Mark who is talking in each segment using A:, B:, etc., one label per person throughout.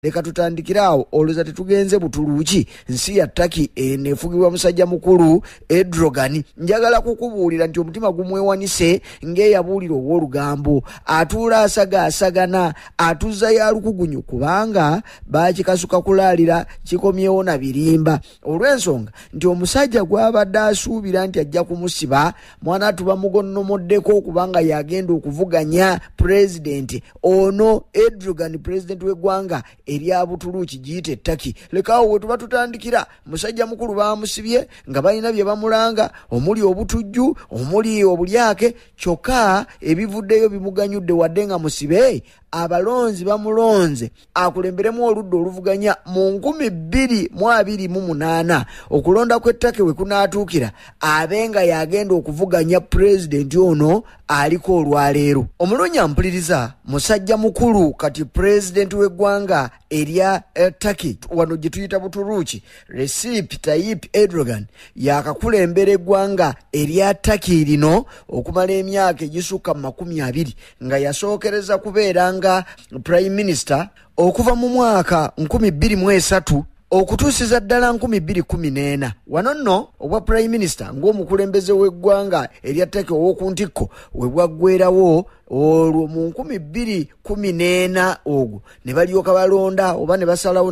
A: Leka tutandikire awo, olowooza tetugenze Butuluuki, nsi ya Turkey eno efugibwa musajja mukulu Erdogan. Njagala kukubuulira nti omutima gumwewanise ng'eyabuulira ow'olugambo, atuula asagaasagana, atuzza ya lukugunyu kubanga baakikasuka kulaalira kikomyewo na birimba, olw'ensonga nti omusajja gw'abadde asuubira nti ajja kumusiba mwana tuba mugonnomoddeko kubanga yagenda okuvuganya pulezidenti ono Erdogan, pulezidenti w'eggwanga erya Butuluuki giyite Turkey. Leka awo we tuba tutandikira. Musajja mukulu bamusibye nga balina bye bamulanga omuli obutujju, omuli obulyake, kyokka ebivuddeyo bimuganyudde. Wadde nga musibe, abalonzi bamulonze akulemberemu oludda oluvuganya mu 2028 okulonda kw'e Turkey we kunaatuukira, abe nga yagenda okuvuganya pulezidenti ono aliko olwaleero. Omulungi ampuliriza, musajja mukulu kati pulezidenti w'eggwanga erya Turkey, wano gye tuyita Buturuuki, Recep Tayyip Erdogan, yakakulembera eggwanga erya Turkey lino okumala emyaka egisukka mu 20, nga yasookereza kubeera nga prime minister okuva mu mwaka 2003 okutuusiza ddala 2014. Wano nno obwa prime minister ng'omukulembeze w'eggwanga erya Turkey ow'oku ntikko we bwaggwerawo, olwo mu 2014 ogwo ne balyoka balonda oba ne basalawo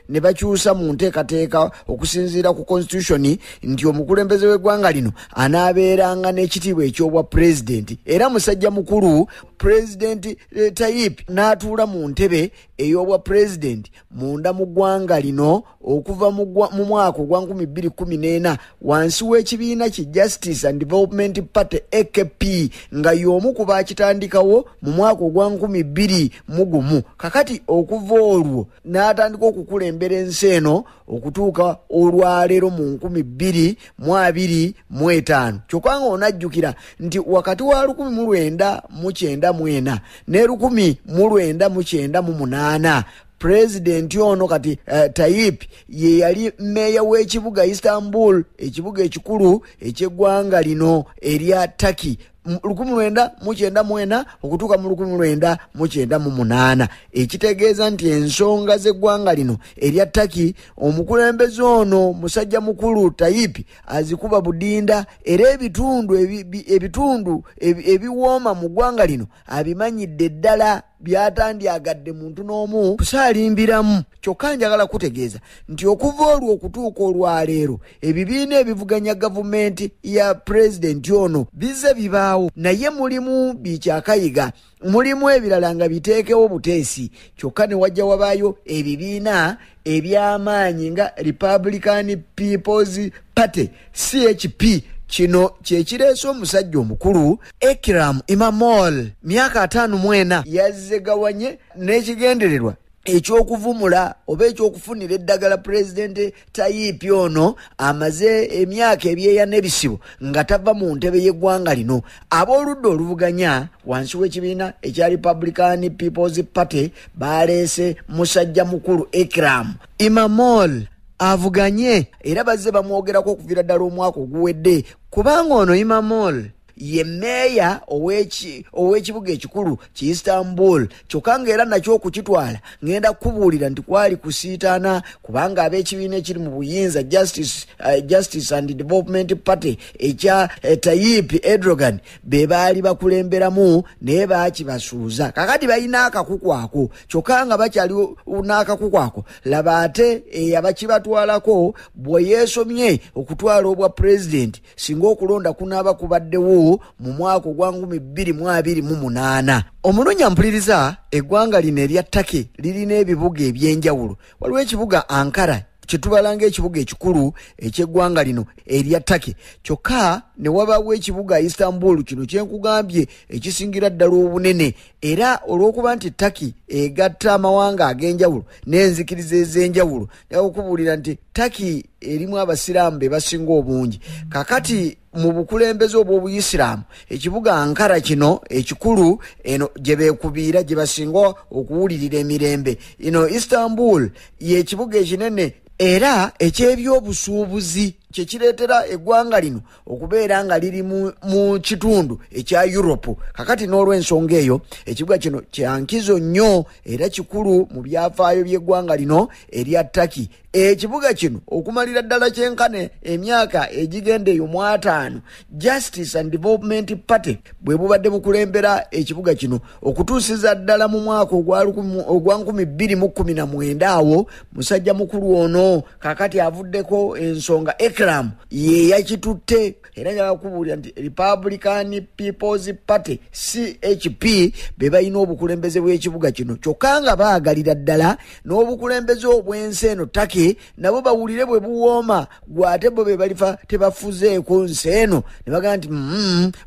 A: ne bakyusa mu nteekateeka okusinziira ku constitution nti omukulembeze w'eggwanga lino anaabeeranga n'ekitiibwa eky'obwa pulezidenti. Era musajja mukulu pulezidenti Tayyip n'atuula mu ntebe ey'obwa pulezidenti munda mu ggwanga lino okuva mu mwaka ogwa 2014 wansi w'ekibiina ki Justice and Development Party, AKP, nga y'omu ku baakitandikawo mu mwaka ogwa 2001. Kakati okuva olwo n'atandika okukulembera ensi eno okutuuka olwaleero mu 2025. Kyokka nga onajjukira nti wakati wa 1994 ne 1998, pulezidenti ono kati Tayyip ye yali mmeeya w'ekibuga Istanbul, ekibuga ekikulu eky'eggwanga lino erya Turkey, 1994 okutuuka mu 1998, ekitegeeza nti ensonga z'eggwanga lino erya Turkey omukulembeze ono musajja mukulu Tayyip azikuba budinda, era ebitundu ebiwooma mu ggwanga lino abimanyidde ddala, byatandyagadde muntu n'omu kusaalimbiramu. Kyokka njagala kutegeeza nti okuva olwo okutuuka olwaleero ebibiina ebivuganya gavumenti ya pulezidenti ono bizze bibaawo, naye mulimu bikyakayiga, mulimu ebirala nga biteekewo buteesi. Kyokka ne wajja wabaayo ebibiina eby'amaanyi nga Republican People's Party, CHP. Kino kyekireese omusajja omukulu Ekrem Imamoglu, myaka 54, yazze gawanye n'ekigendererwa ekyokuvumula oba ekyokufunira eddagala pulezidenti Tayyip ono amaze emyaka ebyeya n'ebisibo nga tava mu ntebe y'eggwanga lino. Ab'oludda oluvuganya wansi w'ekibiina ekya Republican People's Party baleese musajja mukulu Ekrem Imamoglu avuganye, era bazze bamwogerako okuviira ddala omwaka oguwedde, kubanga ono Imamoglu ye meeya ow'ekibuga ekikulu ki Istanbul. Kyokka ng'era nakyo okukitwala ngenda kukubuulira nti kwali kusiitaana, kubanga ab'ekibiina ekiri mu buyinza Justice and Development Party ekya Tayyip Erdogan be baali bakulemberamu, naye baakibasuuza. Kakati balina akakuku ako, kyokka nga bakyali n'akakuku ako, laba ate eyabakibatwalako bwe yeesomye okutwala obwa pulezidenti singa okulonda kunaaba kubaddewo mu mwaka ogwa 2028. Omulungi ampuliriza, eggwanga lino erya Turkey lirina ebibuga ebyenjawulo. Waliwo ekibuga Ankara kyetubala ng'ekibuga ekikulu ekyeggwanga lino erya Turkey, kyokka ne wabaawo ekibuga Istanbul, kino kyenkugambye ekisingira ddala obunene. Era olw'okuba nti Turkey egatta amawanga ag'enjawulo n'enzikiriza ez'enjawulo, okubuulira nti Turkey erimu abasiraamu be basinga obungi. Kakati mu bukulembeze obw'obuyisiraamu, ekibuga Ankara kino ekikulu eno gye beekubiira, gye basinga okuwulirira emirembe. Ino Istanbul yekibuga ekinene era ekyebyobusuubuzi. kyekireetera eggwanga lino okubeera nga liri mu kitundu ekya Europe. Kakati n'olw'ensonga eyo ekibuga kino kyankizo nnyo era kikulu mu byafaayo by'eggwanga lino erya Turkey. Ekibuga kino okumalira ddala kyenkane emyaka egigenda eyo mu 50, Justice and Development Party bwe bubadde bukulembera ekibuga kino okutuusiza ddala mu mwaka ogwa 2019. Awo musajja mukulu ono kakati avuddeko ensonga Ekrem ye yakitutte, era njagala kubuulira nti Republican People's Party CHP be balina obukulembeze bw'ekibuga kino, kyokka nga baagalira ddala n'obukulembeze obw'ensi eno Turkey nabo bawulire bwe buwooma, gwate bo be balifa tebafuzeeko nsi eno. Ne bagamba nti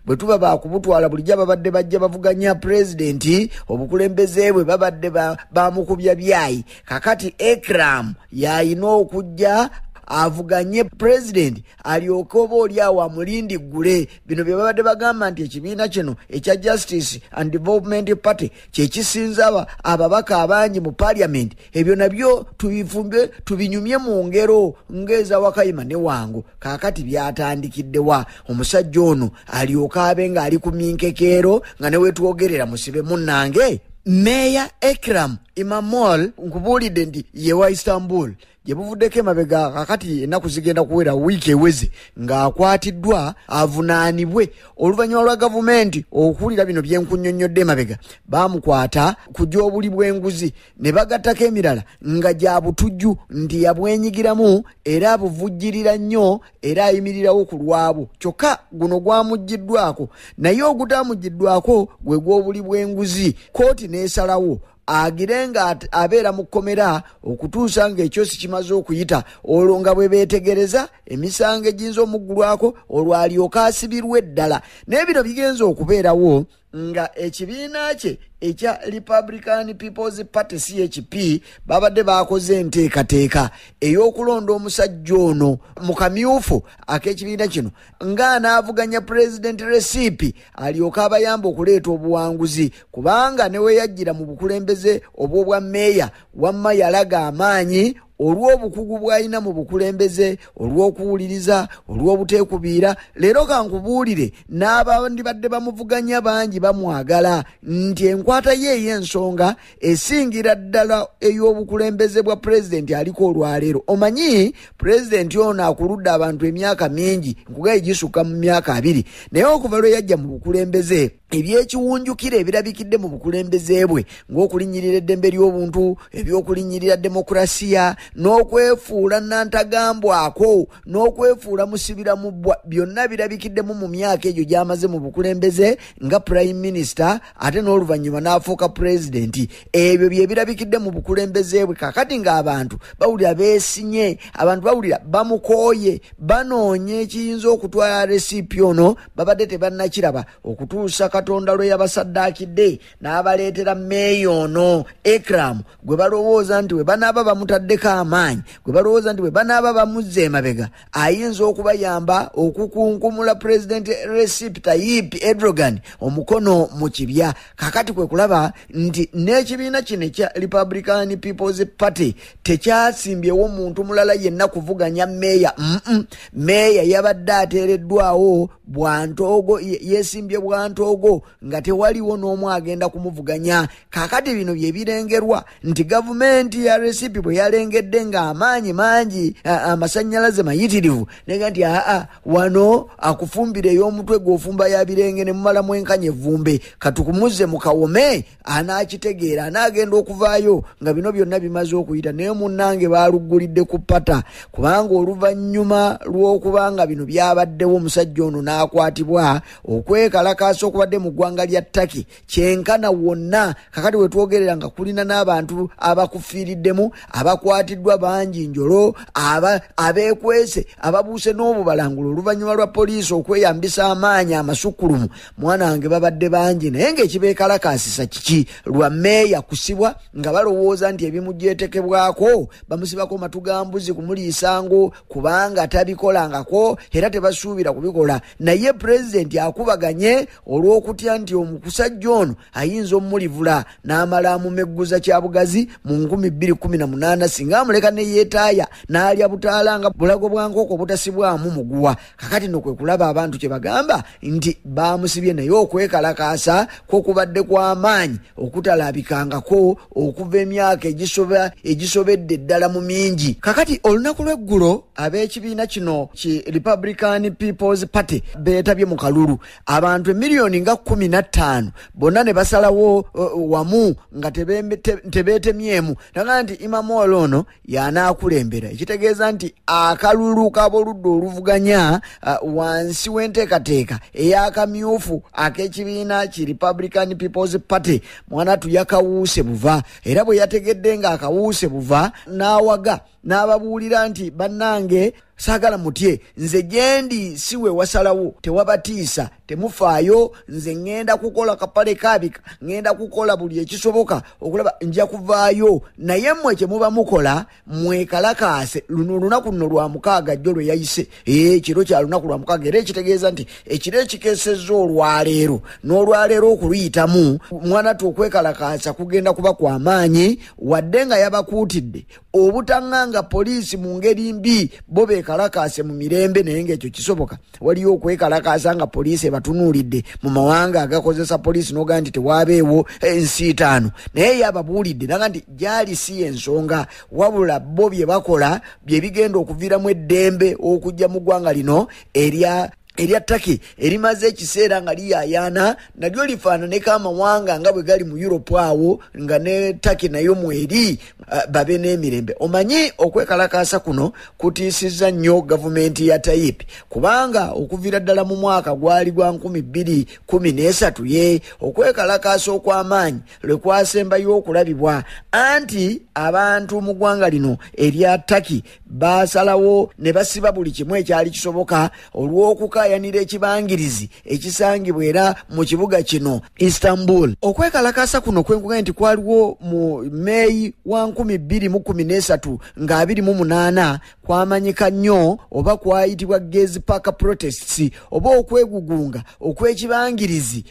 A: bwe tuba baakubutwala bulijjo ababadde bajja bavuganya pulezidenti obukulembeze bwe babadde bamukubya byayi. Kakati Ekrem yayina okujja avuganye pulezidenti alyoke oba oli awo amulindiggule. Bino bye babadde bagamba nti ekibiina kino ekya Justice and Development Party kyekisinza ababaka abangi mu parliament, ebyo nabyo tubifumbe tubinyumye mu ngero ng'eza Wakayima ne Wango. Kaakati byatandikiddewa omusajja ono alyoke abe ng'ali ku minkekeero nga ne wetwogerera musibe munnange. Meeya Ekrem İmamoğlu nkubuulidde nti ye wa Istanbul, gye buvuddeko emabega kakati ennaku zigenda kuwera wiiki eweze ng'akwatiddwa avunaanibwe oluvannyuma lwa gavumenti okuwulira bino byenkunnyonnyodde emabega. Baamukwata ku gy'obuli bw'enguzi ne bagattako emirala nga gya butujju nti yabwenyigiramu era abuvujjirira nnyo era ayimirirawo ku lwabwo, kyokka guno gwamuggiddwako, naye ogutamugiddwako gwe gw'obuli bw'enguzi. Kooti n'esalawo agire nga abeera mu kkomera okutuusa ng'ekyosi kimaze okuyita, olwo nga bwe beetegereza emisango egiyinza omuggulwako olwo alyoke asibirwe ddala. Naye bino bigenza okubeerawo nga ekibiina kye ekya Republican People's Party CHP babadde bakoze enteekateeka ey'okulonda omusajja ono mu kamyufu ak'ekibiina kino ng'anaavuganya Pulezidenti Recep alyoke abayamba okuleeta obuwanguzi, kubanga ne we yajjira mu bukulembeze obw'obwa mmeeya wamma yalaga amaanyi olw'obukugu bw'alina mu bukulembeze, olw'okuwuliriza, olw'obuteekubiira. Leero kankubuulire n'abandibadde bamuvuganya bangi bamwagala nti enkwata ye ey'ensonga esingira ddala ey'obukulembeze bwa pulezidenti aliko olwaleero. Omanyi pulezidenti ono akuludde abantu emyaka mingi, nkugaye gisukka mu myaka 2, naye okuva lwe yajja mu bukulembeze ebyekiwunjukira ebirabikidde mu bukulembeze bwe ng'okulinnyirira eddembe ly'obuntu, ebyokulinnyirira demokurasiya, n'okwefuula nantagambwako, n'okwefuula musibira mu bbwa, byonna birabikiddemu mu myaka egyo gy'amaze mu bukulembeze nga prime minister ate n'oluvannyuma n'afuuka pulezidenti. Ebyo bye birabikidde mu bukulembeze bwe. Kakati ng'abantu bawulira beesinye, abantu bawulira bamukooye, banoonya ekiyinza okutwala Recep ono, babadde tebannakiraba okutuusa Katonda lwe yabasaddaakidde n'abaleetera mmeeya ono Ekrem gwe balowooza nti bwe banaaba bamutaddeko amaanyi, gwe balowooza nti bwe banaaba bamuzza emabega ayinza okubayamba okukunkumula Pulezidenti Recep Tayyip Erdogan omukono mu kibya. Kakati kwe kulaba nti n'ekibiina kino ekya Republican People's Party tekyasimbyewo muntu mulala yenna kuvuganya mmeeya. Mmeeya yabadde ateereddwawo bwantoogo, yeesimbye bwantoogo nga tewaliwo n'omu agenda kumuvuganya. Kakati bino bye birengerwa nti gavumenti ya Recep bwe yalengedde ng'amaanyi mangi, amasannyalaze mayitirivu, nega nti aa wano akufumbira ey'omutwe gw'ofumba ya birenge ne mumala mwenkanya evvumbe, katukumuzze mu kawome anaakitegeera, anaagenda okuvaayo nga bino byonna bimaze okuyita. Naye munnange baaluggulidde ku ppata, kubanga oluvannyuma lw'okubanga bino byabaddewo omusajja ono n'akwatibwa okwekalakaasa okubadde mu ggwanga lya Turkey kyenkana wonna. Kakati we twogerera nga kulina n'abantu abakufiiriddemu, abakwatiddwa bangi njolo, abeekwese, ababuuse n'obubalangulo oluvannyuma lwa poliisi okweyambisa amaanyi amasukkulumu. Mwana wange babadde bangi, naye ng'ekibeekalakaasisa kiki? Lwa mmeeya kusibwa nga balowooza nti ebimugyetekebwako bamusibako matu ga mbuzi kumuliisango, kubanga tabikolangako era tebasuubira kubikola. Naye pulezidenti akubaganye olw'okutya nti omusajja ono ayinza omulivula n'amala amumegguza kyabugazi mu 2018 singa Tebaamuleka ne yeetaaya n'alya butaala nga bulago bwa nkoko obutasibwamu muguwa. Kakati nno kwe kulaba abantu kye bagamba nti baamusibye, naye okwekalakaasa kwo kubadde kw'amaanyi okutalabikangako okuva emyaka egisobedde ddala mu mingi. Kakati olunaku lw'eggulo ab'ekibiina kino ki Republican People's Party beetabye mu kalulu, abantu emiliyoni nga 15 bonna ne basalawo wamu nga tebeetemyemu, naga nti Imamoglu ono y'anaakulembera, ekitegeeza nti akalulu k'aboludda oluvuganya wansi w'enteekateeka ey'akamyufu ak'ekibiina ki Republican People's Party mwanatu yakawuuse buva. Era bwe yategedde ng'akawuuse buva n'awaga n'ababuulira nti bannange saagala mutye, nze gyendi si we wasalawo, tewabatiisa, temufaayo, nze ŋŋenda kukola kapale kaabika, ŋŋenda kukola buli ekisoboka okulaba nja kuvaayo, naye mmwe kye muba mukola mwekalakaase. Luno olunaku luno lwa mukaaga jjo lwe yayise, ekiro kya lunaku lwa mukaaga, era ekitegeeza nti ekiro ekikeesezza olwaleero n'olwaleero okuluyitamu mwanatu okwekalakaasa kugenda kuba kwa maanyi, wadde nga yabakuutidde obutaŋŋanga poliisi mu ngeri mbi, bo beekalakaase mu mirembe, naye ng'ekyo kisoboka. Waliyo okwekalakaasa nga poliisi ebatunuulidde mu mawanga agakozesa poliisi n'ogaa nti tewaabeewo ensiitaano, naye yababuulidde naga nti gyali si ensonga, wabula bo bye bakola bye bigenda okuviiramu eddembe okujja mu ggwanga lino erya Turkey erimaze ekiseera nga liyaayaana, nalyo lifaananeko amawanga nga bwe gali mu Europe awo nga ne Turkey nayo mweri, babe n'emirembe. Omanyi okwekalakaasa kuno kutiisizza nnyo gavumenti ya Tayyip, kubanga okuviira ddala mu mwaka gwali gwa 2013 ye okwekalakaasa okw'amaanyi lwe kwasembayo okulabibwa, anti abantu mu ggwanga lino erya Turkey baasalawo ne basiba buli kimu ekyali kisoboka olw'okukaayanira ekibangirizi ekisangibwa era mu kibuga kino Istanbul. Okwekalakaasa kuno kwenkugaye nti kwaliwo mu Meeyi wa 2013 nga 28, kwamanyika nnyo oba kwayitibwa Gezi Park Protests oba okwegugunga okw'ekibangirizi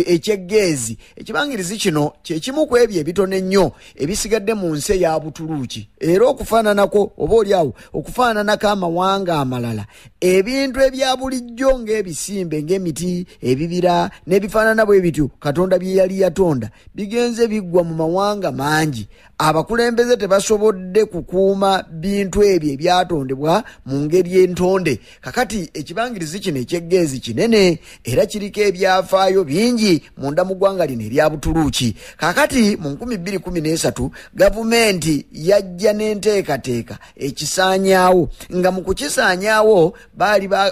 A: eky'Egezi. Ekibangirizi kino kye kimu ku ebyo ebitono ennyo ebisigadde mu nsi eya Butuluuki, era okufaananako oba oli awo okufaananako amawanga amalala, ebintu ebya bulijjo ng'ebisimbe, ng'emiti, ebibira n'ebifaanana bwe bityo Katonda bye yali yatonda bigenze biggwa mu mawanga mangi. Abakulembeze tebasobodde kukuuma bintu ebyo ebyatondebwa mu ngeri entonde. Kakati ekibangirizi kino eky'Egezi kinene era kiriko ebyafaayo bingi munda mu ggwanga lino erya Butuluuki. Kakati mu 2013 gavumenti yajja n'enteekateeka ekisaanyaawo, nga mu kukisaanyaawo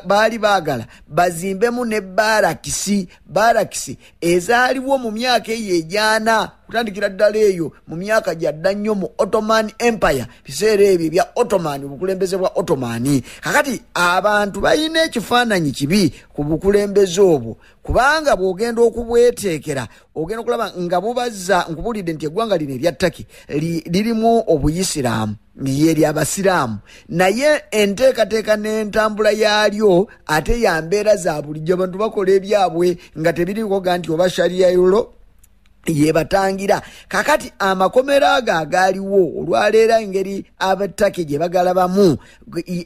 A: baali baagala bazimbemu ne baarakisi ezaaliwo mu myaka eyo egyana kutandikira ddala eyo mu myaka gya dda nnyo mu Ottoman Empire, biseera ebyo ebya Ottoman, obukulembeze bwa Ottoman. Kakati abantu balina ekifaananyi kibi ku bukulembeze obwo, kubanga bw'ogenda okubweteekera ogenda okulaba nga bubazza. Nkubulidde nti eggwanga lino erya Turkey lirimu obuyisiraamu, ye ly'abasiraamu, naye enteekateeka n'entambula yaalyo ate ya mbeera za bulijjo, abantu bakola ebyabwe nga tebiriiko ga nti oba sharia law yebatangira. Kakati amakomera ago agaaliwo olwaleero engeri abataki gye bagalabamu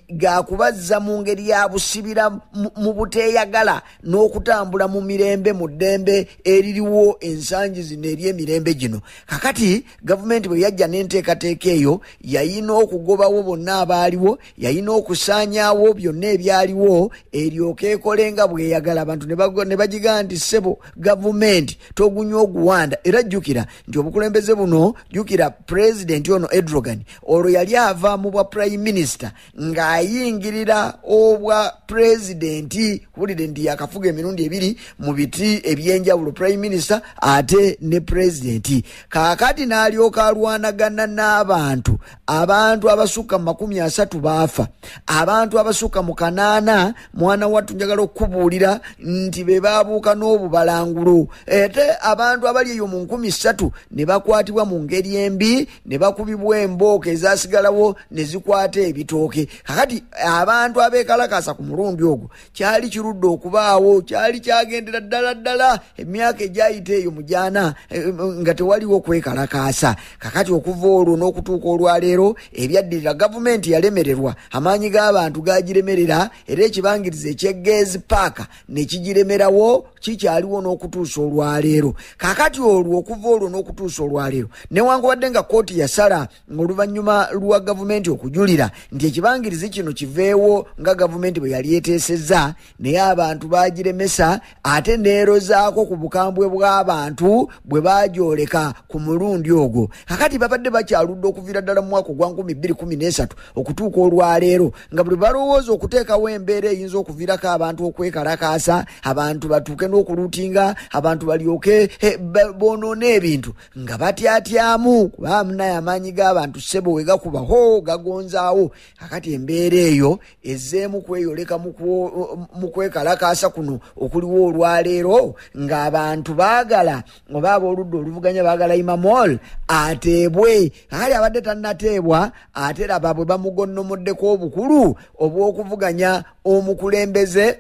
A: gakubazza mu ngeri ya busibira mu buteeyagala n'okutambula mu mirembe mu ddembe eririwo ensangi zino ery'emirembe gino. Kakati gavumenti bwe yajja n'enteekateeka eyo yayina okugobawo bonna abaaliwo, yayina okusaanyaawo byonna ebyaliwo eryoke ekole nga bweyagala. Abantu ne bagigaa nti ssebo gavumenti togunywa oguwanda. Era jjukira nti obukulembeze buno, jjukira pulezidenti ono Erdogan olwo yali ava mu bwa prime minister ng'ayingirira obwa pulezidenti, kubulire nti yakafuga emirundi ebiri mu biti ebyenjawulo, prime minister ate ne pulezidenti. Kaakati n'alyoka alwanagana n'abantu, abantu abasukka mu 30 baafa, abantu abasukka mu 8 mwana wattu njagala okukubuulira nti be baabuuka n'obubalangulo, ate abantu abali eyo mu 3,000 ne bakwatibwa mu ngeri embi, ne bakubibwa embooko ezasigalawo ne zikwata ebitooke. Kakati abantu abeekalakasa ku mulundi ogwo kyali kirudde okubaawo, kyali kyagendera ddala ddala emyaka egyayita eyo mu gyana nga tewaliwo kwekalakasa. Kakati okuva olwo n'okutuuka olwaleero ebyaddirira gavumenti yalemererwa, amaanyi g'abantu gagiremerera, era ekibangirizi eky'e Gezi Park ne kigiremerawo, kikyaliwo n'okutuusa olwaleero. Kakati olwo okuva olwo n'okutuusa olwaleero, newankubadde nga kkooti yasala oluvannyuma lwa gavumenti okujulira nti ekibangirizi kino kiveewo nga gavumenti bwe yali eteesezza, naye abantu bagiremesa ate neerozaako ku bukambwe bw'abantu bwe bagyoleka ku mulundi ogwo. Kakati babadde bakyaludde okuviira ddala mu mwaka ogwa 2013 okutuuka olwaleero, nga buli balowooza okuteekawo embeera eyinza okuviirako abantu okwekalakaasa, abantu batuuke n'okuluutinga, abantu balyoke boonoone ebintu, nga batyatyamu kuba munaye amaanyi g'abantu ssebo we gakuba ho gagonzaawo. Kakati embeera eyo ezzeemu kweyoleka mu kwekalakaasa kuno okuliwo olwaleero, ng'abantu baagala oba abooludda oluvuganya baagala Imamoglu ateebwe. Kakati abadde tannateebwa, ate laba bwe bamugonnomoddeko obukulu obw'okuvuganya omukulembeze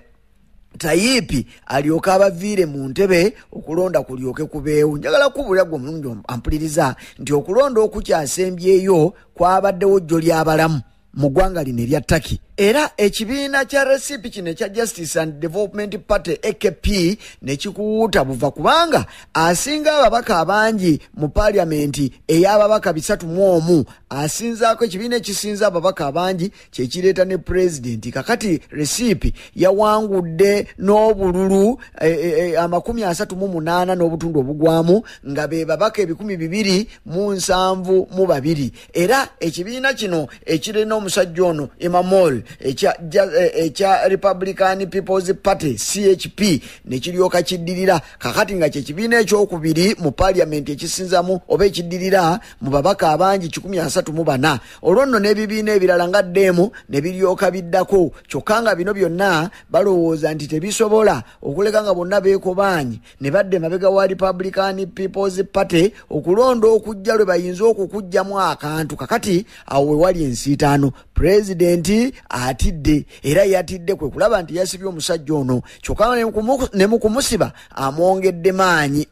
A: Tayyip alyoke abaviire mu ntebe okulonda kulyoke kubeewo. Njagala kubuulira gwe omulungi ampuliriza nti okulonda okukyasembyeyo kwabaddewo jjo ly'abalamu mu ggwanga lino erya Turkey, era ekibiina kya Recipe kino ekya Justice and Development Party AKP ne kikuwuuta buva, kubanga asinga ababaka abangi mu paliamenti ey'ababaka 301, asinzaako ekibiina ekisinza ababaka abangi kyekireeta ne pulezidenti. Kakati Recipe yawangudde n'obululu 38 n'obutundu obugwamu, nga be babaka 272. Era ekibiina kino ekirina omusajja ono Imamoglu ekya Republican People's Party CHP ne kiryoka kiddirira, kakati nga kyekibiina ekyokubiri mu paliamenti ekisinzamu oba ekiddirira mu babaka abangi 134. Olwo nno n'ebibiina ebirala nga ddeemu ne biryoka biddako, kyokka nga bino byonna balowooza nti tebisobola okuleka nga bonna beekobaanye ne badda emabega wa Republican People's Party okulonda okujja lwe bayinza okukuggyamu akantu. Kakati awo we wali ensiitaano, pulezidenti atidde, era yatidde kwe kulaba nti yasibye omusajja ono, kyokka ne mu kumusiba amwongedde maanyi.